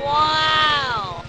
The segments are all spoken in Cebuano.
Wow!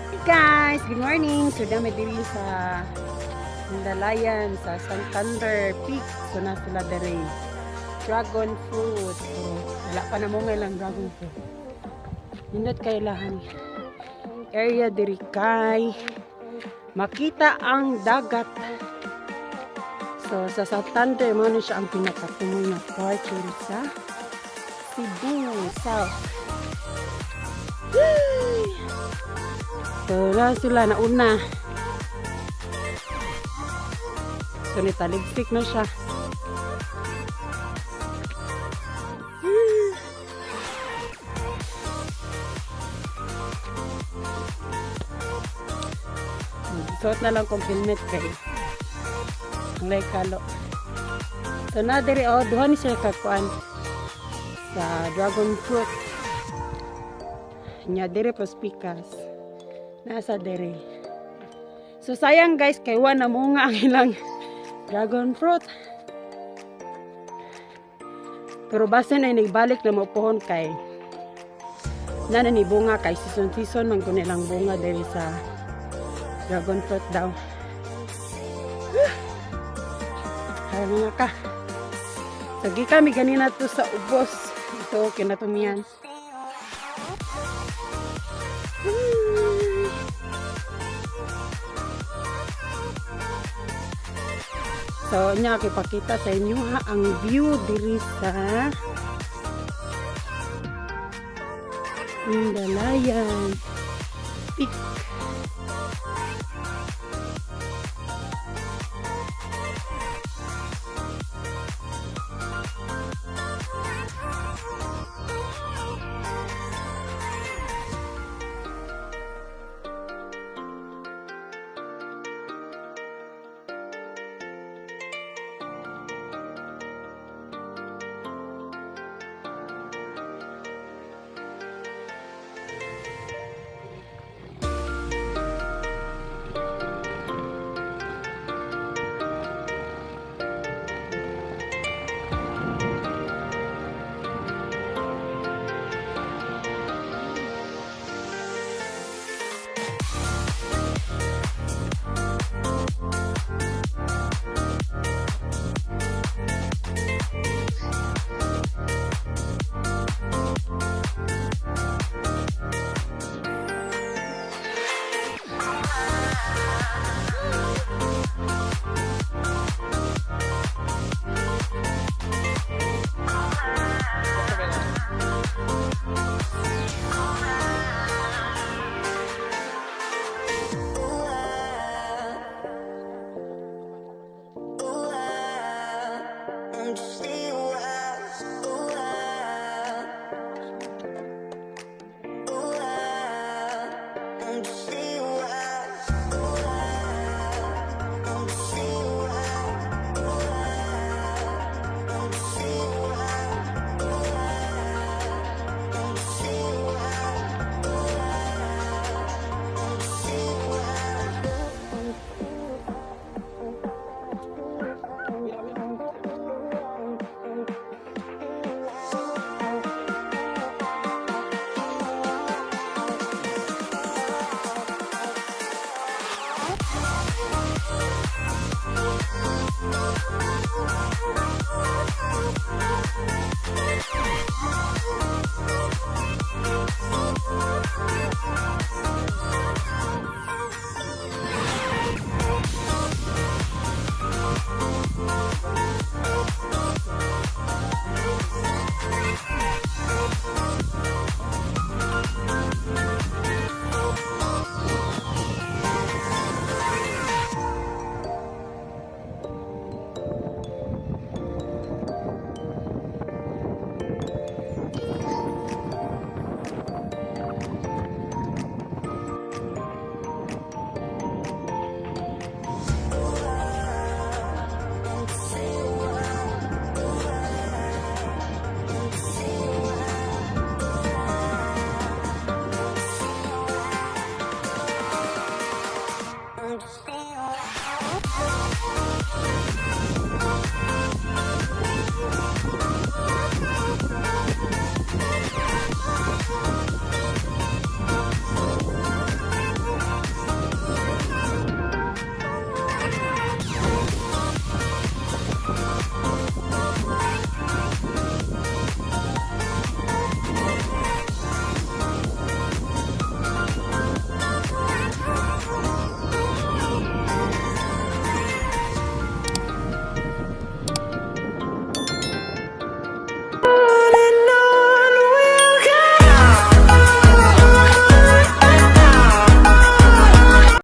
Hey guys, good morning. So dami diri sa Mandalayan, sa Santander Peak. So na sila diri. Dragon fruit. So, wala pa na mo lang dragon fruit. Nindot kay lahan. Area diri kay makita ang dagat. So sa Santander mo na siya ang pinakapunoy na part diri sa Cebu South. Yay! So, na sila nauna. So, nitaligsik na siya. Suot na lang kong helmet kay ang lay kalo. So, na diri oh, duha ni siya kakuan sa dragon fruit. Nya diri prospikas. Nasa dere. So sayang guys, kay wa na munga ang ilang dragon fruit. Pero basin ay nagbalik na mo pohon kay nana ni bunga kay season season man kun ilang bunga diri sa dragon fruit daw. Hay mga ka. So kami ganina to sa ubos. Ito kinatumian. So, nya ipakita sa inyo ha ang view diri sa Mindalayan Peak.